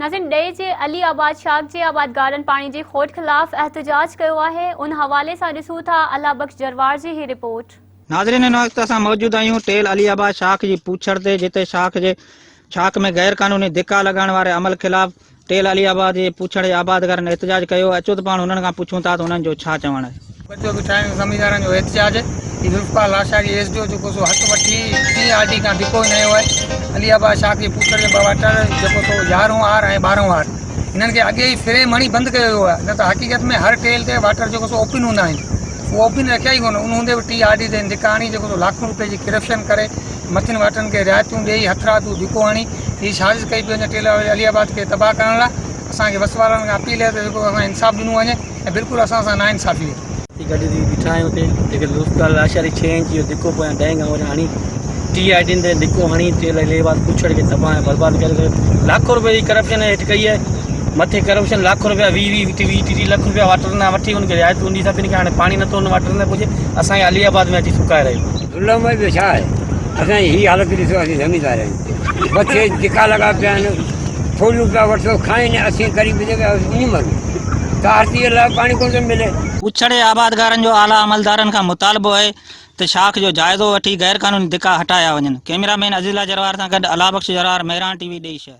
ناظرين ڏيئي جي علي آباد شاخ جي آبادگارن پاڻي جي کوٽ خلاف احتجاج ڪيو آهي ان حوالي سان ڏسون ٿا الله بخش جروار جي هي رپورٽ. ناظرين هن وقت اسان موجود آهيون ٽيل علي آباد شاخ جي پوڇڙ تي جتي شاخ جي شاخ ۾ غير قانوني ڌڪا لڳائڻ واري عمل خلاف ٽيل علي آباد جي پوڇڙ جي آبادگارن احتجاج ڪيو، اچو ته پاڻ هنن کان پڇون ٿا ته هنن جو ڇا چوڻ آهي. ٻچو بيٺا آهيون زميندارن جو احتجاج هي Zulfiqar Lashari S D O جيڪو سو هٿ وٺي ٽي آر ڊي کان ڌڪو ئي نيو آهي علي آباد شاخ جي پوڇڙ جي ٻه واٽر جيڪو سو يارهون آر ۽ ٻارهون آر هنن کي اڳي ئي فريم هڻي بند ڪيو ويو آهي نه ته حقيقت ۾ هر ٽيل تي واٽر جيڪو سو اوپن هوندا آهن اهو اوپن رکيا ئي ڪونه ان هوندي به ٽي آر ڊي تي ڌڪا هڻي جيڪو سو لاکون روپين جي ڪرپشن ڪري مٿين واٽرن کي رعايتون ڏيئي هٿرادو ڌڪو هڻي هي سازش ڪئي پئي وڃي ٽيلر علي آباد کي تباهه ڪرڻ لاء اسان کي وس وارن کان اپيل آهي ته جيڪو اسان انصاف ڏنو وڃي ۽ بلڪل اسان سان ناانصافي آهي. ٿي گڏ ٿي بيٺا آهيون اتي جيڪي ذوالفقار لاشاري ڇهه انچ جو ڌڪو پويان ڏهين کان هوريان هڻي ٽي آء ڊين تي ڌڪو هڻي ٽيلر علي آباد پوڇڙ کي تباهه ۽ برباد ڪري ڇڏيو لاکو روپيه جي ڪرپشن هيٺ ڪئي آهي مٿي ڪرپشن لاکو روپيا ويهه ويهه ٽيهه ٽيهه لک روپيا واٽرن کان وٺي ان کي رعايتون ڏئي سڀني کي هاڻي پاڻي نٿو ان واٽرن تي پڄي اسان کي علي آباد ۾ اچي سڪائي رهيو. ظلم ۾ ٻيو ڇا آهي اسان جي هي حالت ڏسو اسين زميندار آهيون مٿي ڌڪا لڳا پيا آهن ٿوريون پيا وٺو کائين اسين غريب جيڪي اڃ مرون ته لاء پاڻي ڪونه ٿو ملي. پڇڙي آبادگارن جو اعليٰ عملدارن کان مطالبو آهي ته شاخ جو جائزو وٺي غير قانوني ڌڪا هٽايا وڃن. ڪئميرا مين عزيز الله جروار سان گڏ الله بخش جروار مهراڻ ٽي وي ڏيئي شهر.